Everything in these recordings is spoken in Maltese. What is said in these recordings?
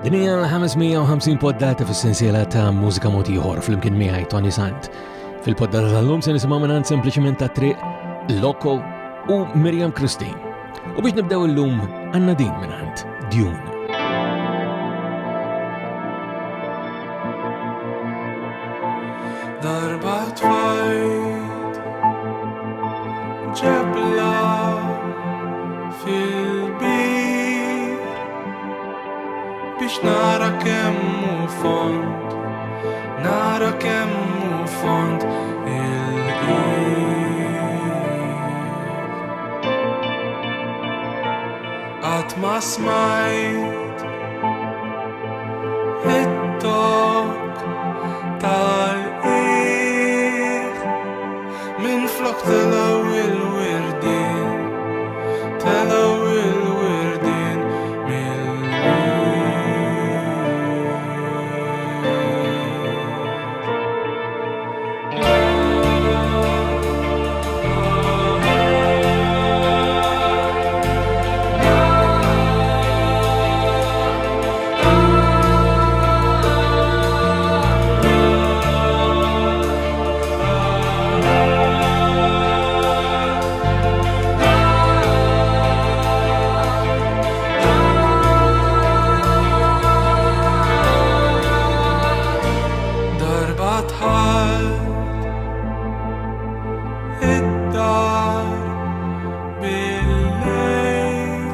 Din hija l-550 poddata fis-sensiela ta' mużika mod ieħor flimkien miegħi Tony Sant. Fil-poddata tal-lum se nisimgħu mingħand sempliċiment ta' triq Loco u Miriam Christine. U biex nibdew illum għandna din mingħand Dune. Darba tfajt ġebla fil-bir biex nara kemm hu fond, nara kemm hu fond il-qir. Qatt ma smajt it-tok tal-qiegħ Minflok telgħu il-wirdien, telgħu il-wirdien mill-wied. Darba dħalt id-dar bil-lejl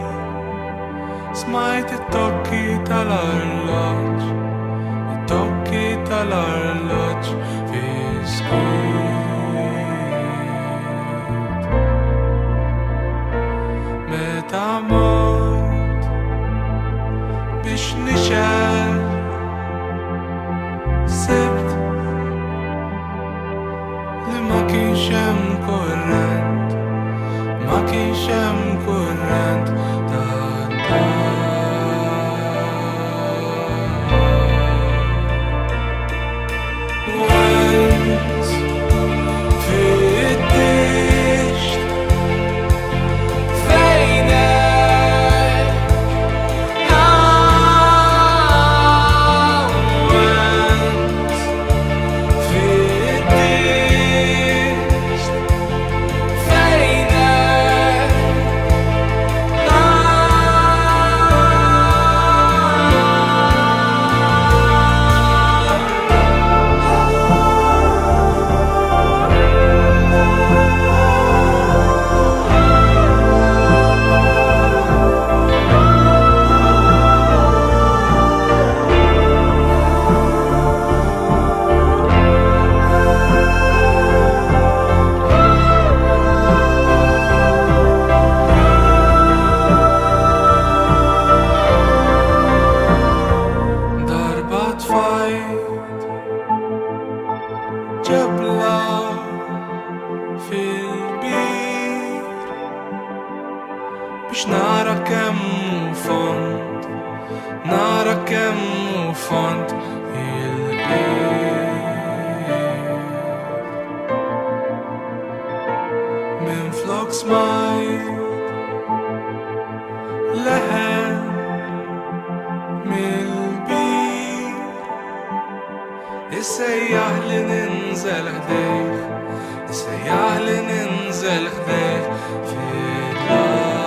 Smajt it-tokki tal-arloġġ, it-tokki tal-arloġġ fis-skiet. Meta mort biex nixgħel sibt li ma kienx hemm kurrent, ma kienx hemm kurrent Darba tfajt ġebla fil-bir biex nara kemm hu fond, nara kemm hu fond il-bir. Minflok smajt leħen mill-bir Issejjaħ li ninżel ħdejh, issejjaħ li ninżel ħdejh fid-dlam.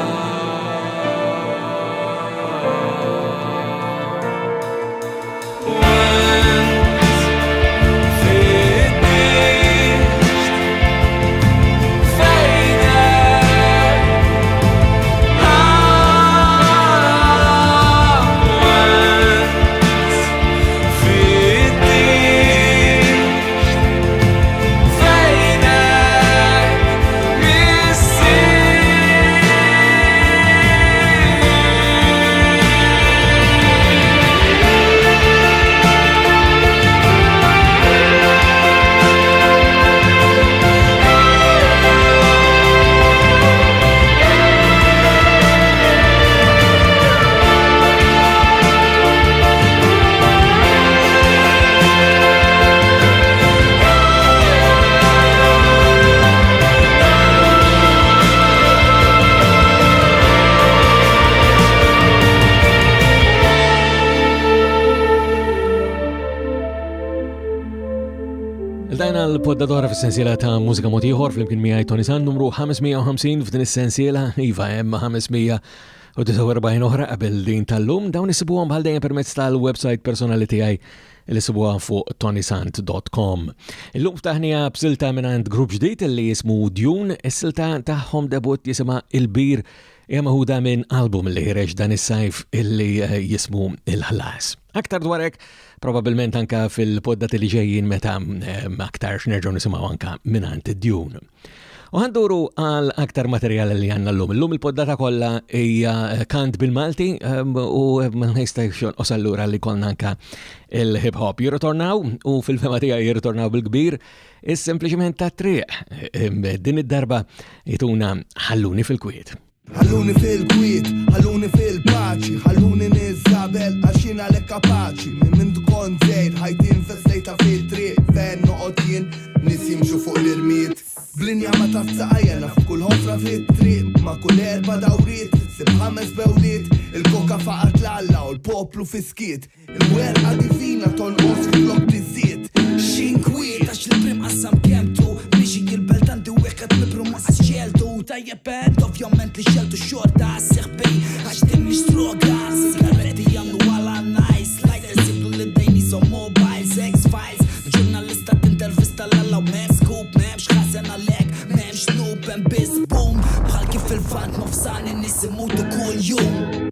għal poddadora fis-sensiela ta' mużika mod ieħor flimkien miegħi Tony San numru 550 f'din is-sensiela iva hemm 549 oħra qabel din tal-lum dawn isibuhom bħal dejjem permezz tal-website personali tiegħi li sibuha fuq tonysant.com. Illum ftaħnija b'silta mingħand grupp ġdid li jismu Dune, is-silta tagħhom debut jisimha Il-Bir hija maħuda minn album li ħireġ dan is-sajf illi eh, jismu Il-Ħlas. Aktar dwar hekk probabbilment anka fil-poddati li ġejjin meta eh, aktar x'nerġgħu nisimgħu anka mingħand id-Dune. U ħanduru għal aktar materjal li għanna l-lum. L-lum il-poddata kollha hija eh, kant bil-Malti u ma nistax jonqos allura li konna anka il-hip hop. Jirritornaw u fil-fema tiegħi jirritornaw bil-kbir is-sempliċiment ta' triq. Din id-darba jituna ħalluni fil-kwiet. Ħalluni fil-kwiet, ħalluni fil-paċi, ħalluni niżabel għax jien għalhekk kapaċi. Minn mindu kont żgħir ħajti investejtha fit-triq fejn noqgħod jien, nies jimxu fuq l-irmied. B'linja ma tas-saqajja naf kull ħofra fit-triq, ma' kull erba' dawriet issib ħames bewliet. Il-koka faqgħet l-Alla u l-poplu fis-skiet. Il-werqa divina tonqos flok tiżdied. X'inkwiet għax l-prim qassam kelmtu Miexi jil-belt għandi wieħed mibrum waqas xeltu Tajjeb għedt ovvjament li xeltu xorta Seħbi għax din mhix droga Sigaretti jagħmlu għala nice Lighters jibdlu l-idejn qishom mobiles X-Files Ġurnalista tintervista l-alla u m'hemmx scoop M'hemmx ħażen għalhekk m'hemmx dnub Hemm biss boom Bħal kif fil-Lvant Nofsani nies imutu kuljum.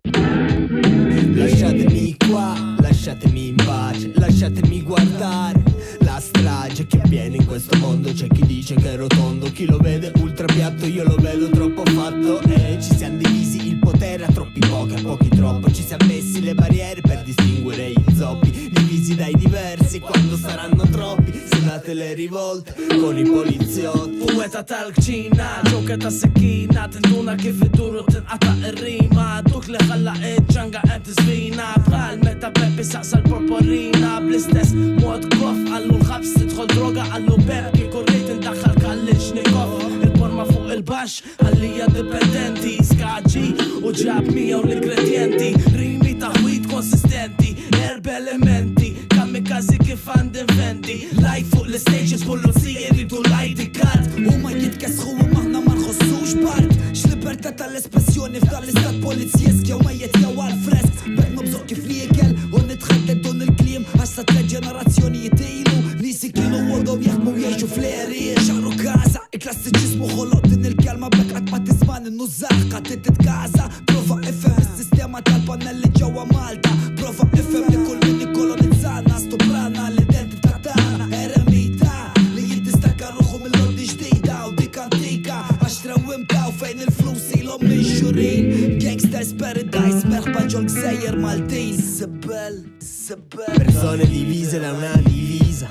Lasciatemi qua, lasciatemi in pace, lasciatemi guardare la strage che avviene in questo mondo. C'è chi dice che è rotondo, chi lo vede ultra piatto, io lo vedo troppo fatto. E ci siamo divisi il potere a troppi pochi, a pochi troppo. Ci siamo messi le barriere per distinguere gli zoppi, divisi dai diversi quando saranno troppi. Sedate le rivolte con i poliziotti. Poeta tal-kċina, ġoka ta' sikkina, tinduna kif iduru tinqata' ir-rima, duk li ħalla iċ-ċanga qed tiżvina, bħal meta Peppi saqsa l-porporina, bl-istess mod kof qallu l-ħabs tidħol droga qallu Pep kieku rrid indaħħal Kalishnikov, il-porma fuq il-baxx Għalija dipendenti, skaġi u ġab miegħu l-ingredjenti, rimi taħwid konsistenti, erba' elementi, kamikazi kif għandi nfendi, live fuq l-istages pulizija jridu l-ID card. Huma jitkessħu u aħna ma nħossux bard. X'libertà tal-espressjoni f'dan l-istat polizjesk jew mejjet jew għal fresk. B'hekk nobżoq kif niekel u nitħaddet dun il-kliem għax sa tliet ġenerazzjonijiet ilu niesi kienu għodhom jaħdmu u jgħixu fl-għerien. Xagħru Gaza, Il-klassiċiżmu ħoloq din il-kelma b'hekk qatt ma tisma' nużah qatt titkaża. Prova ifhem is-sistema tal-pannelli ġewwa Malta. Prova ifhem li kull min ikkolonizzana stuprana l-identità tagħna. Eremita li jiddistakka ruħu mill-ordni ġdida u dik antika għax trewwimta u fejn il-flus ilhom minxurin. Gangsters Paradise merħba ġol-gżejjer Maltin. Sibbel, sibbel. Persone divise da una divisa,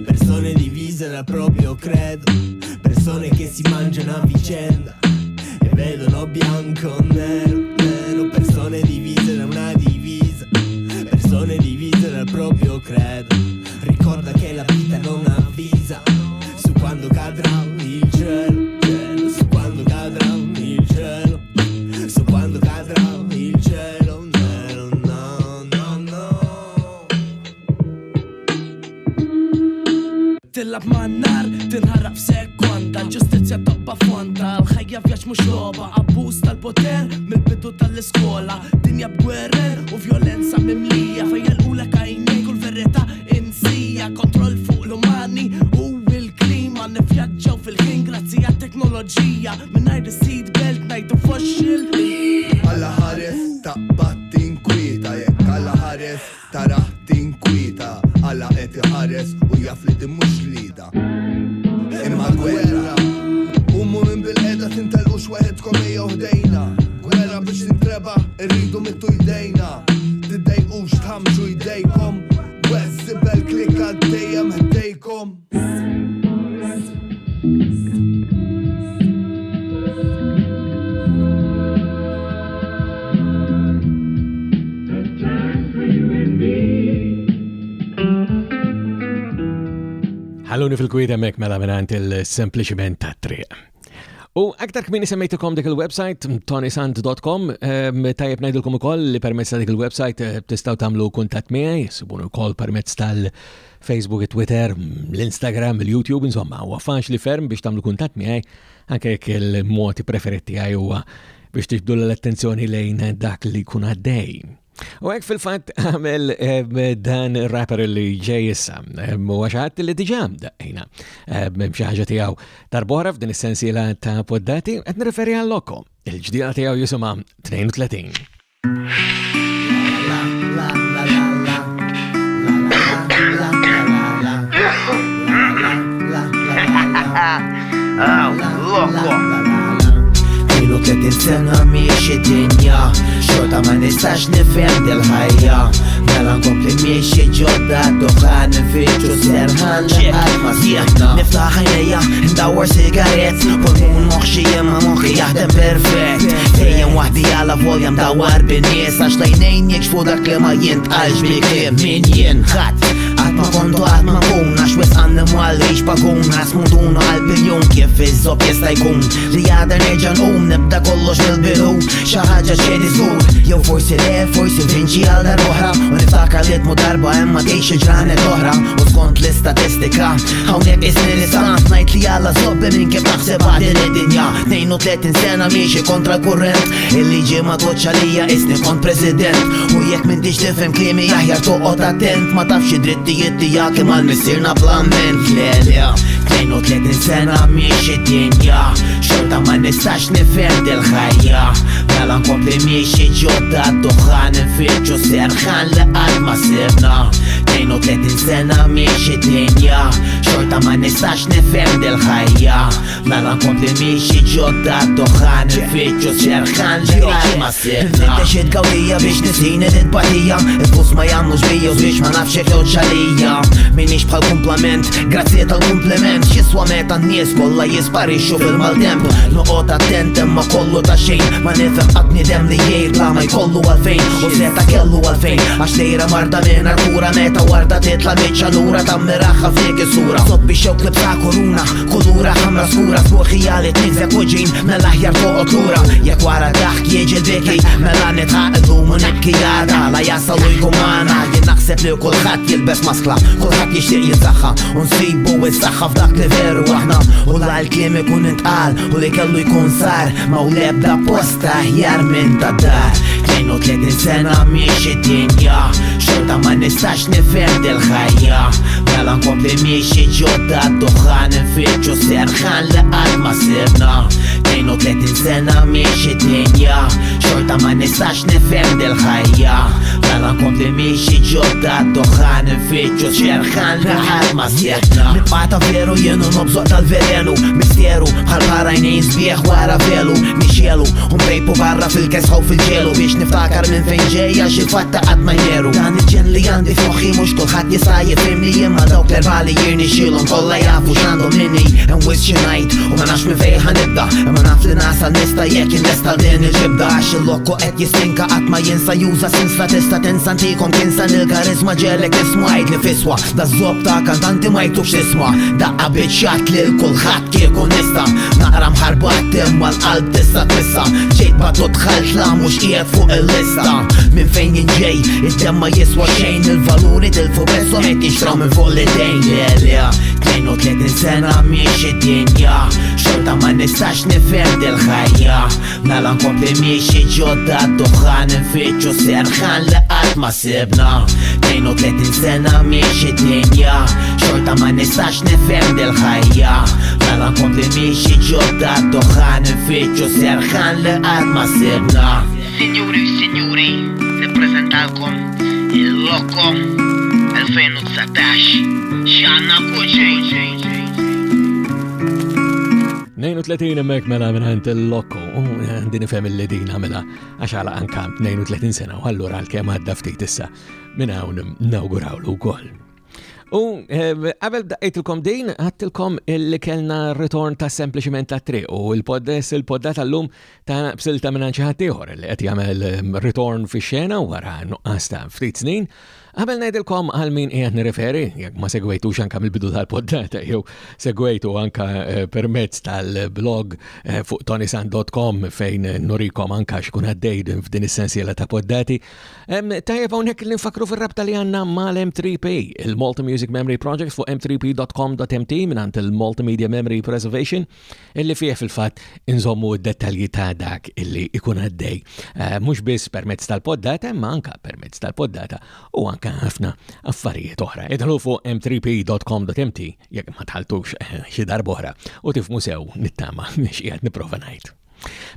persone divise dal proprio credo, persone che si mangiano a vicenda e vedono bianco o nero, nero, persone divise da una divisa, persone divise dal proprio credo. Ricorda che la vita non avvisa su quando cadrà il cielo, cielo, su quando cadrà il cielo, su quando cadrà il cielo, nero, no, no, no. Tilgħab man-nar, tinħaraq f'sekonda, l-ġustizzja tobba fonda, l-ħajja vjaġġ mhux logħba, abbuż tal-poter mill-bidu tal-iskola, dinja b'gwerer u vjolenza mimlija fejn jagħlqulek għajnejk u l-verità insija, kontroll fuq l-umani u l-klima, nivvjaġġaw fil-ħin grazzi għat-teknoloġija, mingħajr is-seat belt ngħidu foxxil. Alla ħares taqbad tinkwieta jekk Alla ħares Tarah tinkwieta, Alla qed iħares u jaf li din mhux ġlieda, imma gwerra. Qumu minn bilqiegħda tintelqux waħedkom ejjew ħdejna. Gwerra biex tintrebaħ irridu mittu jdejna. Tiddejqux tħammġu jdejkom, Wes żibel klikka dejjem ħdejkom. Ħalluni fil-kwiet hemmhekk mela mingħand il-sempliċiment tat-triq. U aktar kmini semmejtilkom dik il-website tonisant.com, ehm, tajjeb ngħidilkom ukoll li permezz ta' dik il-website eh, tistgħu tagħmlu kuntatt miegħi, sibun ukoll permezz tal-Facebook, Twitter, l-Instagram, il-YouTube, insomma, huwa faċli ferm biex tagħmlu kuntatt miegħi anke jekk il-mod preferit tiegħi huwa biex tiġbdu l-attenzjoni lejn dak li jkun għaddej. U hekk fil-fatt għamel eh, dan rapper li ġej issa, eh, u għaxħat li diġà daqqejna eh, xi ħaġa tiegħu darbora f'din is-sensiela ta' poddati qed nirreferi għal Loko. Il-ġdida tiegħu jisimha 32. Loko. Ilu 30 sena miexi dinja Xorta ma nistax nifhem dil-ħajja Mela nkompli miexi ġodda Duħan nfittxu serħan li qatt ma sibna Niftaħ għajnejja, ndawwar sigarett Pulmun moħxi imma moħħi jaħdem perfett Dejjem waħdi għala volja mdawwar bin-nies Għax lajnejn jikxfu dak li ma jintqalx bi kliem Min jien ħadd Qatt ma kontu qatt ma nkun Għax wisq annimal rix pagun Ras muduna għal biljun Kif iż-żobb jista' jkun Li għada nerġa' nqum nibda kollox mill-bidu Xi ħaġa ċedi żgur Jew forsi le, forsi nvinċi għal darb'oħra U niftakar li tmut darba imma tgħix il-ġranet oħra U skont l-istatistika hawnhekk isni nista' ngħid li Alla żobbi minn kif naħsibha din id-dinja 32 sena miexi kontra l-kurrent Il-liġi ma tgħoddx għalija isni kont president U jekk m'intix tifhem kliemi aħjar toqgħod attent Ma tafx id-drittijiet tiegħek imma l-missierna bl-amment Le le 32 sena miexi dinja Xorta ma nistax nifhem dil-ħajja Mela nkompli miexi ġodda duħan Nfittxu serħan li qatt ma sibna 32 sena miexi dinja Xorta ma nistax nifhem dil-ħajja Mela nkompli miexi ġodda duħan Nfittxu serħan li qatt ma sibna Nfittex it-tgawdija biex nisini l-tbatija Il-flus ma jagħmlux bija u biex ma nafx jekk jgħoddx għalija Minix bħal kumplament, grazzi tal-kumpliment X'jiswa meta n-nies kollha jisparixxu fil-maltemp Noqgħod attent imma kollu ta' xejn Ma nifhem qatt bniedem li jgħir bla ma jkollu għalfejn U seta' kellu għalfejn Għax lejra marda mingħajr kura Meta warda titla' miċ-ċanura tammiraha fik is-sura Sobbi xewk libsa kuruna Kulura ħamra skura f'moħħi għalit nigżeb u ġin Mela aħjar toqgħod lura Jekk wara daħk jiġi l-biki Mela nitħaq illum u nibki għada La jasal u jkun magħna Jien naħseb li kulħadd jilbes maskla Kulħadd jixtieq jitsaħħa U nsibu s-saħħa f'dak li veru aħna U la l-kliem ikun intqal U li kellu jkun sar Ma u l-ebda post aħjar minn ta' dar 32 sena miexi dinja Xorta ma nistax nifhem dil-ħajja Mela nkompli miexi ġodda duħan Nfittxu serħan li qatt ma sibna 32 sena miexi dinja Xorta ma nistax nifhem dil-ħajja Mela nkompli miexi ġodda duħan Nfittxu serħan li qatt ma sibna Nibqa' ta' veru jien u nobżoq tal-velenu Misteru bħal barajnejn sbieħ wara velu Nixelu u npejpu barra fil-kesħa u fil-ġelu Biex niftakar minn fejn ġej għax il-fatta qatt ma jmeru Dan il-ġen li għandi f'moħħi mhux kulħadd jista' jifhimni Imma dawk l-erbgħa li jirnexxielhom kollha jafu x'għandhom minni Hemm wisq xi ngħid u ma nafx minn fejn ħa nibda Imma naf li nasal nista' jekk inlesta din il-ġibda Għax il-lokko qed jistinka qatt ma jinsa juża sinsla tista' tinsa ntikom kinsa Nil-kariżma ġelek tisma' għid li fiswa Da żobb ta' kantanti ma jtux tisma' Daqqa biċ-ċatt lil kulħadd kieku nista' Naqra mħarbat imma l-qalb tista' twissa Ġejt batut dħalt la mhux qiegħed fuq il-lista Minn fejn jien ġej, id-demm ma jiswa xejn Il-valuri tilfu prezzhom qed jinxtraw minn fuq l-idejn Le le, 32 sena miexi dinja Xorta ma nistax nifhem dil-ħajja Mela nkompli miexi ġodda duħan Nfittxu serħan li qatt ma sibna 32 sena miexi dinja Xorta ma nistax nifhem dil-ħajja Mela nkompli miexi ġodda duħan Nfittxu serħan li qatt ma sibna Sinjuri u sinjuri, nippreżentalkom il-Loko 2019 X'għandna kuġin! 32 emmek mela minnant il-Loko, u eh, din ifhem li din għamela għax għala anka 32 sena u allura għal-kem għadda ftit issa minn hawn nawgurawlu wkoll. U eh, qabel daqqejtilkom din, għattilkom illi kellna ritorn ta' sempliċiment ta' triq u il-poddes il-podda tal-lum ta' bsilta minn xi ħadd ieħor li qed jagħmel eh, ritorn fix-xena wara nuqqas ta' ftit snin. Qabel ngħidilkom għal min qiegħed nirreferi, jekk ma segwejtux anka mill-bidu tal-poddata jew segwejtu anka eh, permezz tal-blog eh, fuq tonisan.com fejn nurikom anka x'kun għaddej f'din is-sensiela ta' poddati. Tajjeb hawnhekk li nfakru fir-rabta li għandna mal-M3P, il-Malta Music Memory Project fuq m3p.com.mt mingħand il-Multimedia Memory Preservation illi fih fil-fatt inżommu d-dettalji ta' dak illi ikun għaddej. Eh, mhux biss permezz tal-poddata, imma anka permezz tal-poddata u anka ħafna affarijiet oħra. Idħlu fuq m3p.com.mt jekk ma tħaltux eh, xi darb'oħra u tifmu sew nittama x'qiegħed nipprova ngħid.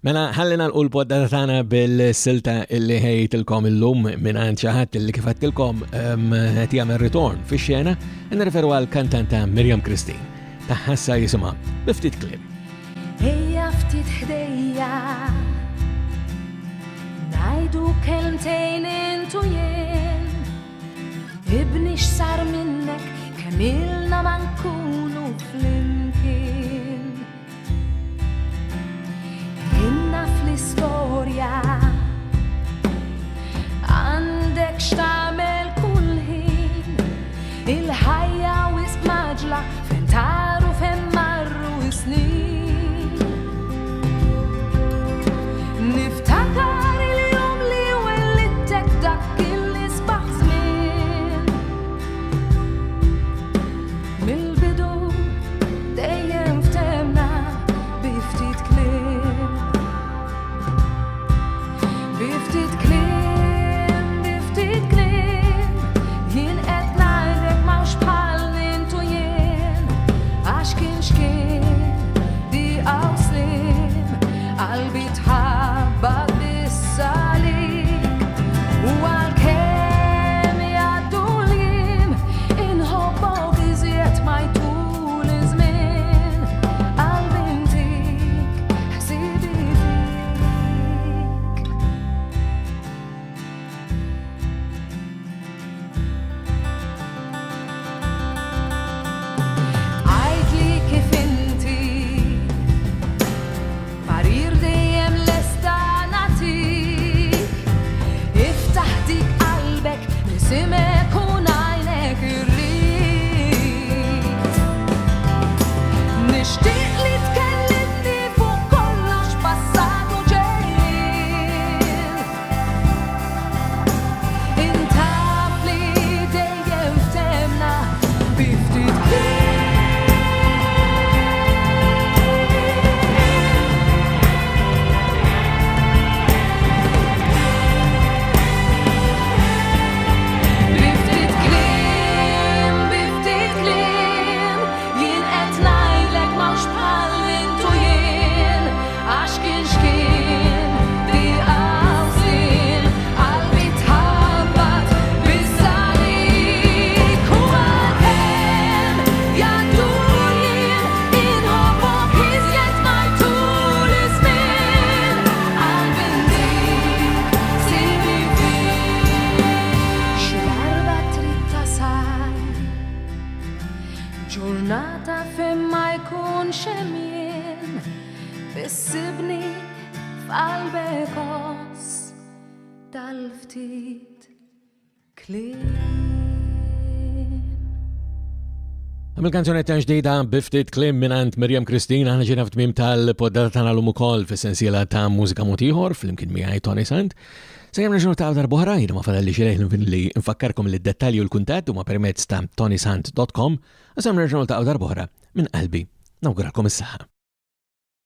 Mela ħalli nagħlqu l-poddata tagħna bil-silta illi ħejtilkom illum mingħand xi ħadd illi kif għedtilkom ehm, qed jagħmel ritorn fix-xena, nirreferu għal kantanta Miriam Christine. Taħħassa jisimha bi ftit kliem. Ejja ftit ħdejja Ngħidu kelmtejn intu jien Ibni x'sar minnek kemm ilna ma nkunu flimkien Inna fl-istorja Għandek x'tagħmel kull ħin Il-ħajja wisq maġla fejn taru fejn marru s-snin Niftakar il-jum li wellidtek dak il-isbaħ żmien Mill-bidu dejjem ftemna bi ftit kliem. Bi ftit kliem, bi ftit kliem, jien qed ngħidlek m'hawnx bħal int u jien, għax kien x'kien, diqa u sliem, qalbi tħabbat biss għalik. U għalkemm jgħaddu l-jiem, inħobbok iżjed ma jtul iż-żmien, qalbi ntik ħsiebi fik. Għidli kif inti, parir dejjem lesta nagħtik. Iftaħ dik qalbek, nisimek u ngħinek irrid. Nixtieq li tkellimni fuq kollox passat u ġejjin. Int taf li dejjem ftemna bi ftit kliem. Bi ftit kliem, bi ftit kliem, jien qed ngħidlek m'hawnx bħal int u jien, għax kien x'kien, diqa u sliem, qalbi tħabbat biss għalik. U għalkemm jgħaddu l-jiem, inħobbok iżjed ma jtul iż-żmien, qalbi ntik sibni fik. Xi darba trid tasal ġurnata fejn ma jkunx hemm jien, issibni f'qalbek għożż dal-ftit kliem. Għamil kanzunetta ġdida biftit klim minant Miriam Christine aħna ġejna f'tmiem tal-poddata tagħna l ukoll fis-sensiela ta' mużika mod ieħor flimkien miegħi Tony Sant. Se jemna ġurnata ta' darbohra, jiena ma fadalli xejn li nfakkarkom li d-dettalji u l-kuntatt huma permezz ta' tonysant.com, u se nerġgħu niltaqgħu darb'oħra minn qalbi. Nawguralkom is-saħħa.